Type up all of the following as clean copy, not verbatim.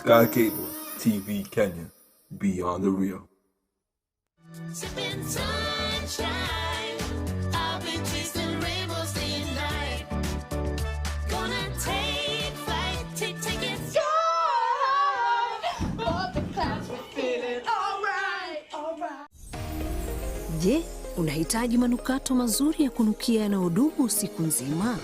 Sky Cable TV Kenya, beyond the real. Sipping sunshine. I'll be chasing rainbows day and night. Gonna take flight, take, take it. Above the clouds, we're feeling alright, alright. Je, unahitaji manukato mazuri ya kunukia yanayodumu siku nzima?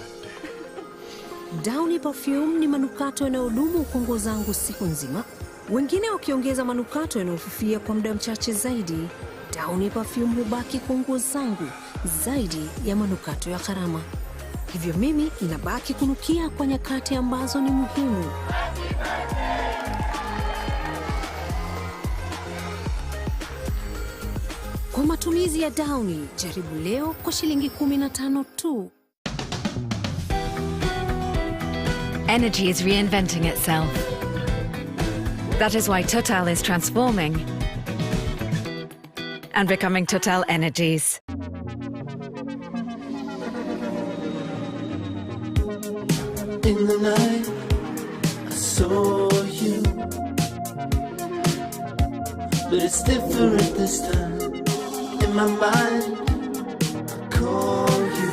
Downy Perfume ni manukato yanayodumu kwa nguo zangu siku nzima, wengine wakiongeza manukato yanayofifia kwa muda mchache zaidi. Downy Perfume hubaki kwa nguo zangu zaidi ya manukato ya gharama. Hivyo mimi inabaki kunukia kwa nyakati ambazo ni muhimu. Kwa matumizi ya Downy, jaribu leo kwa shilingi 15 tu. Energy is reinventing itself. That is why Total is transforming and becoming Total Energies. In the night, I saw you. But it's different this time. In my mind, I call you.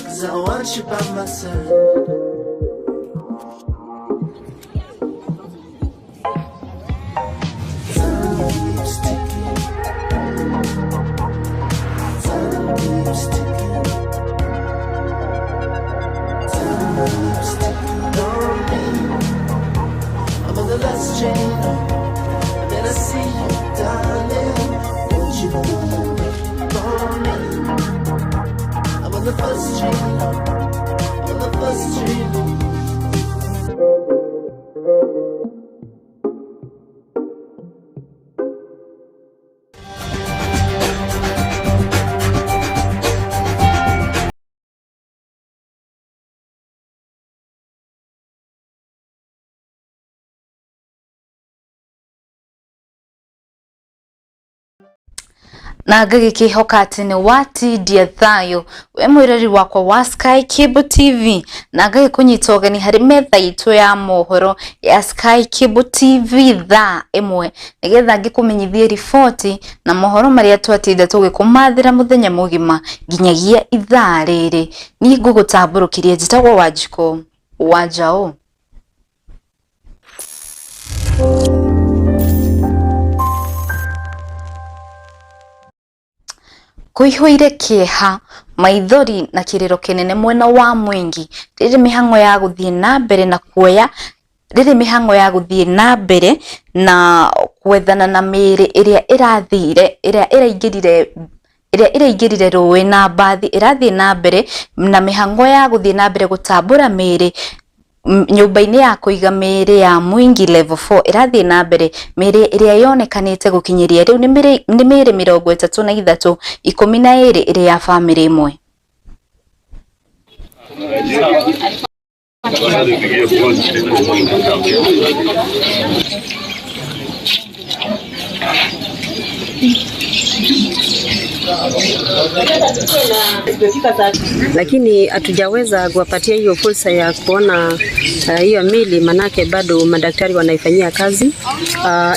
'Cause I want you by my side. Time keeps ticking. Time keeps ticking. Time keeps ticking on me. I'm on the last train home, and then I see you, darling. Won't you wait for me? I'm on the first train home. I'm on the first train home. Na ngagĩkĩhoka atĩ nĩ watindia thayũ we mwĩrori wakwa wa Sky Cable TV, na ngagĩkũnyita ũgeni harĩ metha itũ ya mohoro ya Sky Cable TV thaa 1 nĩgetha ngĩkũmenyithie riboti na mohoro marĩa twatinda tũgĩkũmathĩra mũthenya mũgima nginyagia ithaa rĩrĩ. Niĩ ngũgũtambũrũkĩria, njĩtagwo Wanjikũ wa Njaũ. Kũihũire kĩeha, maithori na kĩrĩro kĩnene mwena wa Mwingi rĩrĩ mĩhang'o ya gũthiĩ na mbere na kuoya rĩrĩ mĩhang'o ya gũthiĩ na mbere na gwethana na mĩĩrĩ ĩrĩa ĩrathire ĩrĩa ĩraingĩrire ĩrĩa ĩraingĩrire rũĩ na mbathi ĩrathiĩ na mbere na mĩhang'o ya gũthiĩ na mbere gũtambũra mĩĩrĩ nyũmba-inĩ ya kũiga mĩĩrĩ ya Mwingi level 4 ĩrathiĩ na mbere. Mĩĩrĩ ĩrĩa yonekanĩte gũkinyĩria rĩu nĩ mĩĩrĩ 33, 12 ĩrĩ ya bamĩrĩ ĩmwe. Lakini hatujaweza kuwapatia hiyo fursa ya kuona hiyo mili, manake bado madaktari wanaifanyia kazi.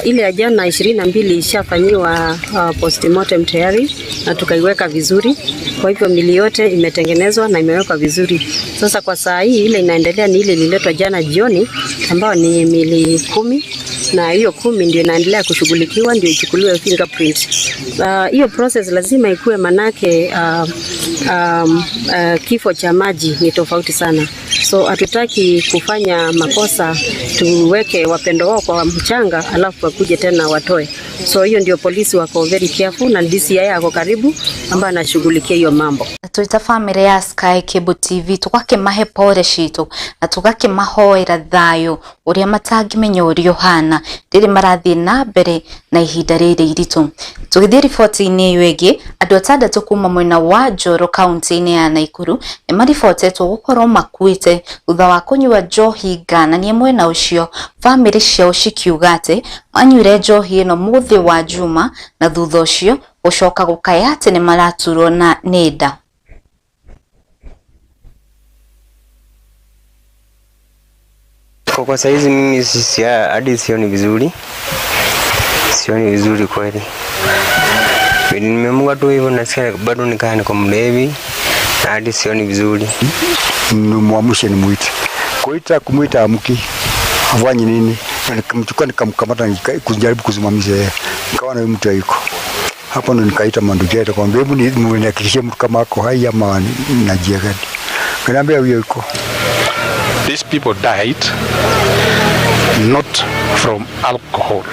Ile ya jana 22 ishafanyiwa postmortem tayari na tukaiweka vizuri. Kwa hivyo mili yote imetengenezwa na imewekwa vizuri. Sasa kwa saa hii ile inaendelea ni ile ililetwa jana jioni, ambayo ni mili 10, na hiyo 10 ndio inaendelea kushughulikiwa, ndio ichukuliwe fingerprint. Hiyo process lazima ikue, manake kifo cha maji ni tofauti sana. So hatutaki kufanya makosa tuweke wapendo wao kwa mchanga alafu wakuje tena watoe. So hiyo ndio polisi wako very careful, na DCI ako karibu ambaye anashughulikia hiyo mambo. Twita family ya Sky Cable TV tugakimahe pole citũ na tugakimahoera thayũ ũrĩa matangĩmenya ũrĩa ũhana rĩrĩ marathiĩ na mbere na ihinda rĩrĩ iritũ. Tũgĩthiĩ riboti-inĩ ĩyo ĩngĩ, andũ 6 kuma mwena wa Njoro kaunti-inĩ ya Naikuru nĩ maribotetwo gũkorwo makuĩte thutha wa kũnyua njohi ngananie mwena ũcio, bamĩrĩ ciao cikiuga atĩ manyuire njohi ĩno mũthĩ wa Juma na thutha ũcio gũcoka gũkaya atĩ nĩ maraturwo na nĩ nda. Kwa saizi mimi sisi hadi sioni vizuri, sioni vizuri kweli. Nimeamka tu hivyo nasikia bado nikaa niko mlevi na hadi sioni vizuri. Nimwamshe nimuite, kuita kumuita amki afanye nini? Nikamchukua nikamkamata, kujaribu kusimamisha yeye, nikawa na mtu hayuko hapo, ndo nikaita mandugu yetu kwamba hebu nihakikishie mtu kama ako hai ama najia gani. Kaniambia huyo yuko. These people died not from alcohol.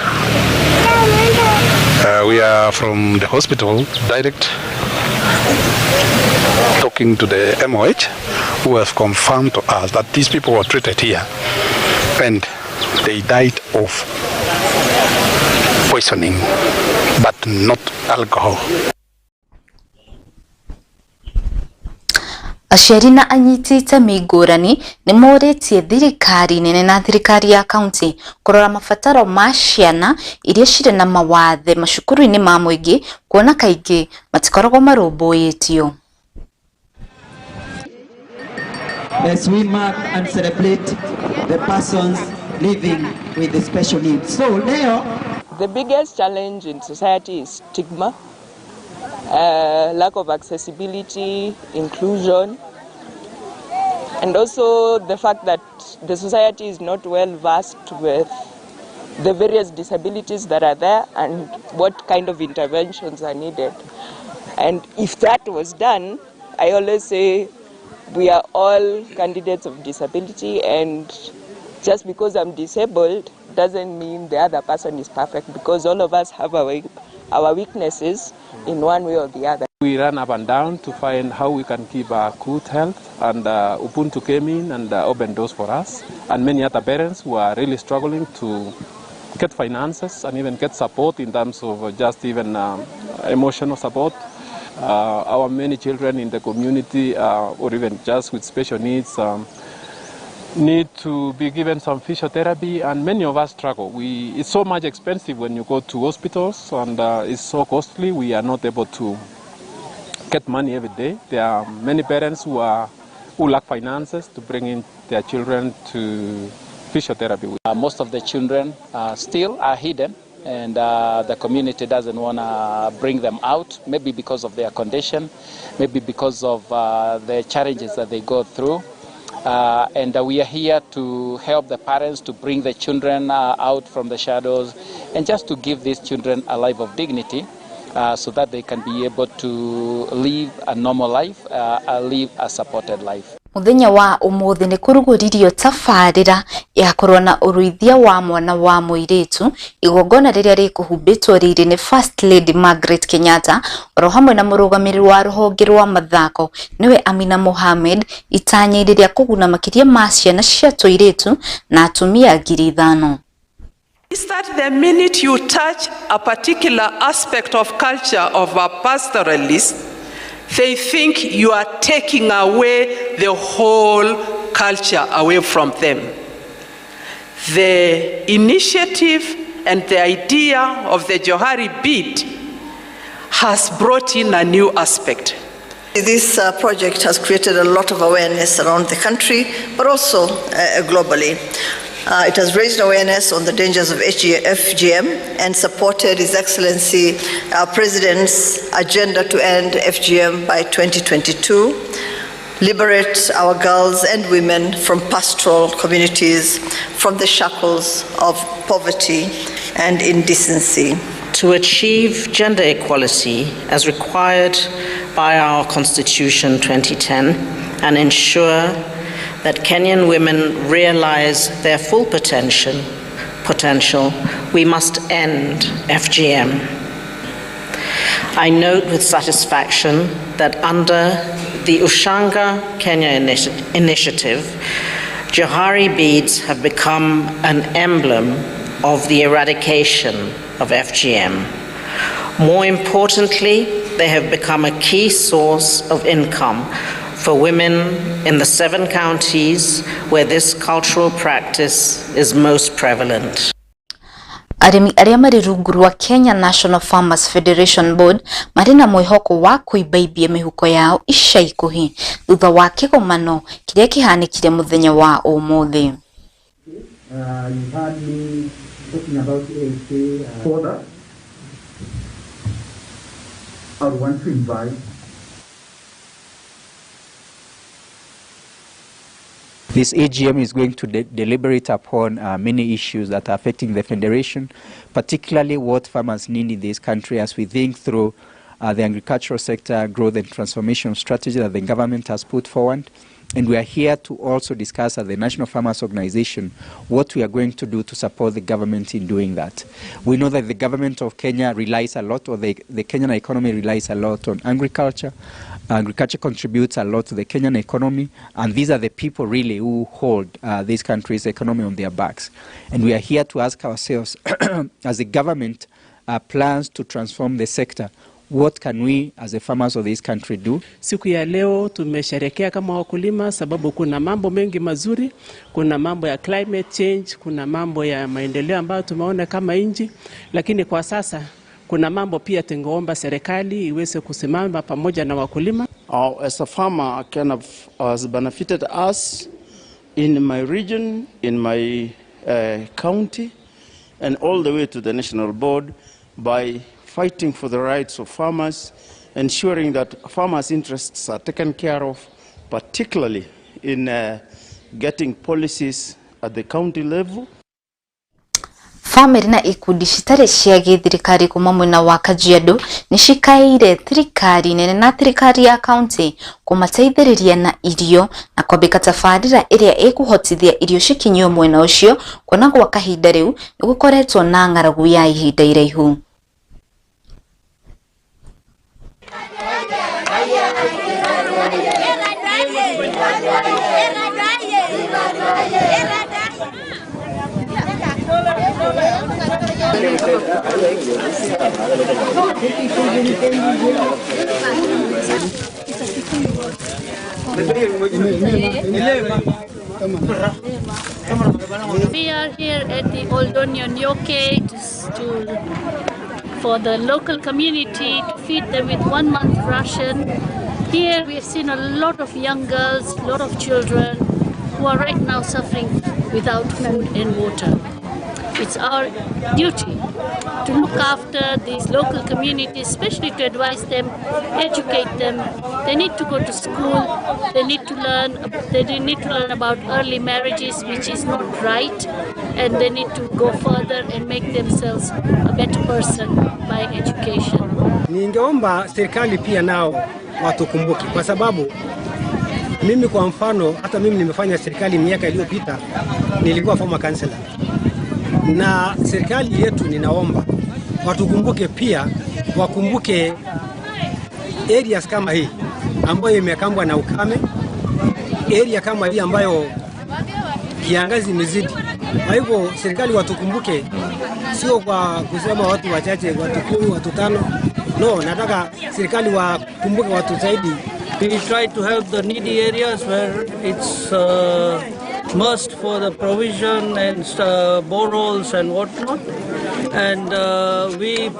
We are from the hospital direct talking to the MOH, who have confirmed to us that these people were treated here and they died of poisoning, but not alcohol. Aciari na anyiti itemi ngũrani nĩ morĩtie thirikari nene na thirikari ya kaunti kũrora mabataro ma ciana iria cirĩ na mawathe macukuru-inĩ ma mũingĩ kuona kaingĩ matikoragwo marũmbũĩtio. As we mark and celebrate the persons living with the special needs. So, leo the biggest challenge in society is stigma, lack of accessibility, inclusion, and also the fact that the society is not well versed with the various disabilities that are there and what kind of interventions are needed. And if that was done, I always say we are all candidates of disability, and just because I'm disabled doesn't mean the other person is perfect, because all of us have our weaknesses in one way or the other. We run up and down to find how we can keep our good health, and Ubuntu came in and opened doors for us, and many other parents who are really struggling to get finances and even get support in terms of just even emotional support. Our many children in the community or even just with special needs need to be given some physiotherapy, and many of us struggle. It's so much expensive when you go to hospitals, and it's so costly. We are not able to get money every day. There are many parents who lack finances to bring in their children to physiotherapy. Most of the children still are hidden, and the community doesn't want to bring them out, maybe because of their condition, maybe because of the challenges that they go through. And we are here to help the parents to bring the children out from the shadows and just to give these children a life of dignity so that they can be able to live a normal life, live a supported life. Muthenya wa umuthi ni kuruguririo tabarira ya kurwa na uruithia wa mwana wa muiritu igongona riria rikuhumbitwo riri ni First Lady Margaret Kenyatta oro hamwe na murugamiriri wa ruhonge rwa mathako niwe Amina Mohamed itanya riria kuguna makiria ma ciana cia tuiritu na atumia 5,000. Is that the minute you touch a particular aspect of culture of a pastoralist, they think you are taking away the whole culture away from them. The initiative and the idea of the Johari bead has brought in a new aspect. This project has created a lot of awareness around the country, but also globally. It has raised awareness on the dangers of FGM and supported His Excellency our President's agenda to end FGM by 2022, liberate our girls and women from pastoral communities, from the shackles of poverty and indecency. To achieve gender equality as required by our Constitution 2010 and ensure that Kenyan women realize their full potential, we must end FGM. I note with satisfaction that under the Ushanga Kenya initiative, Johari beads have become an emblem of the eradication of FGM. More importantly, they have become a key source of income for women in the 7 counties where this cultural practice is most prevalent. Arĩmi arĩa marĩ rungu rwa Kenya National Farmers Federation Board marĩ na mwĩhoko wa kũimbaimbia mĩhuko yao ica ikuhĩ thutha wa kĩgomano kĩrĩa kĩhanĩkire mũthenya wa ũmũthĩ. You've heard me talking about AFC. For that, I want to invite This AGM is going to deliberate upon many issues that are affecting the Federation, particularly what farmers need in this country as we think through the agricultural sector growth and transformation strategy that the government has put forward. And we are here to also discuss at the National Farmers Organization what we are going to do to support the government in doing that. We know that the government of Kenya relies a lot, or the Kenyan economy relies a lot on agriculture. Agriculture contributes a lot to the Kenyan economy, and these are the people really who hold this country's economy on their backs. And we are here to ask ourselves, as the government plans to transform the sector, what can we as the farmers of this country do? Siku ya leo tumesherehekea kama wakulima sababu kuna mambo mengi mazuri, kuna mambo ya climate change, kuna mambo ya maendeleo ambayo tumeona kama nchi, lakini kwa sasa kuna mambo pia tungeomba serikali iweze kusimama pamoja na wakulima. As a farmer, kind of has benefited us in my region, in my county, and all the way to the national board by fighting for the rights of farmers, ensuring that farmers' interests are taken care of, particularly in getting policies at the county level. Famĩlĩ na ikundi citarĩ cia gĩthirikari kuma mwena wa Kajiado nĩcikaĩire thirikari nene na thirikari ya kaunti kũmateithĩrĩria na irio na kwambĩka tabarĩra ĩrĩa ĩkũhotithia irio cikinyio mwena ũcio kuona gwa kahinda rĩu nĩgũkoretwo na ng'aragu ya ihinda iraihu. We are here at the Oldonyo Nyoke for the local community to feed them with 1 month ration. Here we have seen a lot of young girls, a lot of children who are right now suffering without food and water. It's our duty to look after these local communities, especially to advise them, educate them. They need to go to school, they need to learn about early marriages, which is not right, and they need to go further and make themselves a better person by education. Ningeomba serikali pia nao watukumbuke, kwa sababu mimi kwa mfano, hata mimi nimefanya serikali miaka iliyopita, nilikuwa former councillor. Na serikali yetu ninaomba watukumbuke pia, wakumbuke areas kama hii ambayo imekambwa na ukame, area kama hii ambayo kiangazi imezidi. Kwa hivyo serikali watukumbuke, sio kwa kusema watu wachache, watu 10, watu 5. No, nataka serikali wakumbuke watu zaidi. We try to help the needy areas where it's must for the provision and boreholes and whatnot, and we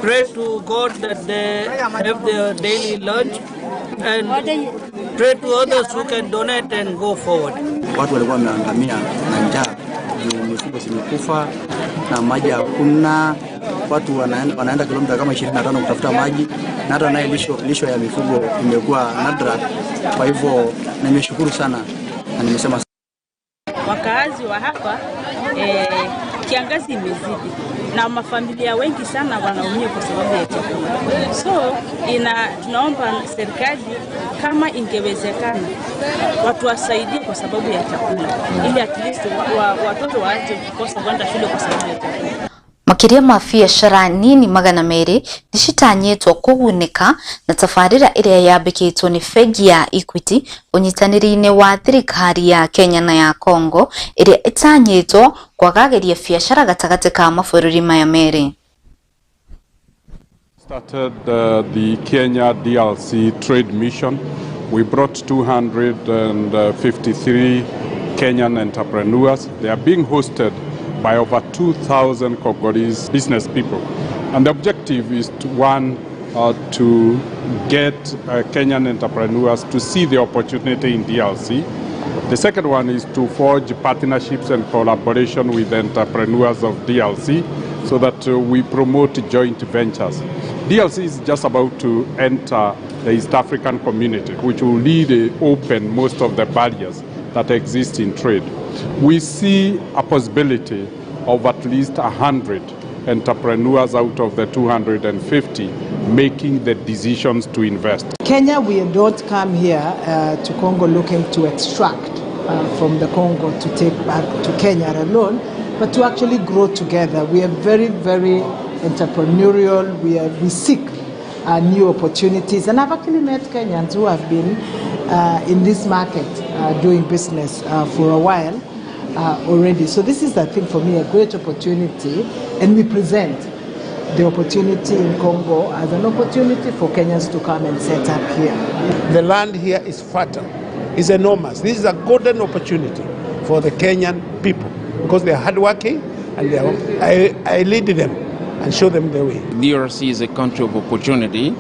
pray to God that they have their daily lunch and pray to others who can donate and go forward. Watu walikuwa wameangamia na njaa, juu mifugo zimekufa na maji hakuna. Watu wanaenda kilomita kama 25 kutafuta maji, na hata naye lisho ya mifugo imekuwa nadra. Kwa hivyo nimeshukuru sana na nimesema wakaazi wa hapa kiangazi imezidi na mafamilia wengi sana wanaumia kwa sababu ya chakula. So tunaomba serikali kama ingewezekana watu wasaidie kwa sababu ya chakula, ili at least watoto waache kukosa kwenda shule kwa sababu ya chakula. Makiria ma biashara nini 200 nĩcitanyĩtwo kũgunĩka na tabarĩra ĩrĩa yambĩkĩtwo nĩ bengi ya Equity ũnyitanĩri-inĩ wa thirikari ya Kenya na ya Congo ĩrĩa ĩtanyĩtwo kwagagĩria biashara gatagatĩ ka mabũrũri maya merĩ. Started the Kenya DRC trade mission. We brought 253 Kenyan entrepreneurs. They are being hosted by over 2,000 Congolese business people. And the objective is to, one, to get Kenyan entrepreneurs to see the opportunity in DRC, The second one is to forge partnerships and collaboration with entrepreneurs of DRC so that we promote joint ventures. DRC is just about to enter the East African community, which will really open most of the barriers that exist in trade. We see a possibility of at least 100 entrepreneurs out of the 250 making the decisions to invest. Kenya, we don't come here to Congo looking to extract from the Congo to take back to Kenya alone, but to actually grow together. We are very, very entrepreneurial. We seek new opportunities. And I've actually met Kenyans who have been in this market doing business for a while already. So this is, I think, for me, a great opportunity. And we present the opportunity in Congo as an opportunity for Kenyans to come and set up here. The land here is fertile, it's enormous. This is a golden opportunity for the Kenyan people because they are hardworking and they are, I lead them and show them the way. DRC is a country of opportunity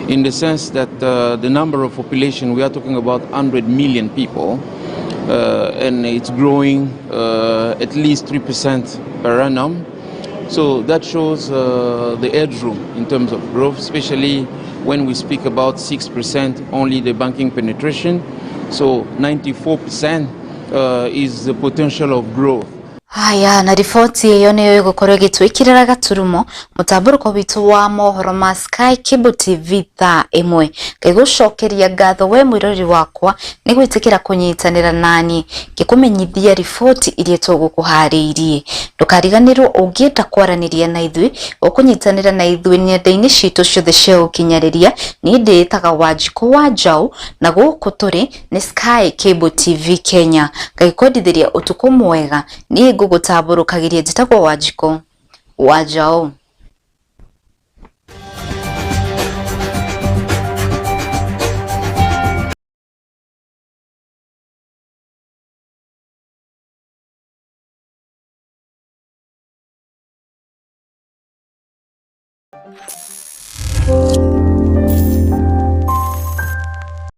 in the sense that the number of population, we are talking about 100 million people, and it's growing at least 3% per annum. So that shows the headroom in terms of growth, especially when we speak about 6% only the banking penetration. So 94% is the potential of growth. Haya, na riboti iyo niyo igukorwo igitwikirira gaturumo mutamburuko witu wa mohoro ma Sky Cable TV thaa imwe. Ngigucokeria ngatho we mwirori wakwa ni gwitikira kunyitanira nani ngikumenyithia riboti iria tugukuhariirie. Ndukariganirwo ungienda kwaraniria na ithui ukunyitanira na ithui nenda-ini citu ciothe cia ukinyariria ni nditaga Wanjikũ wa Njaũ na guku turi ni Sky Cable TV Kenya. Ngagikwendithiria utuku mwega ni ngũgũtambũrũkagĩria njĩtagwo Wanjikũ wa Njaũ.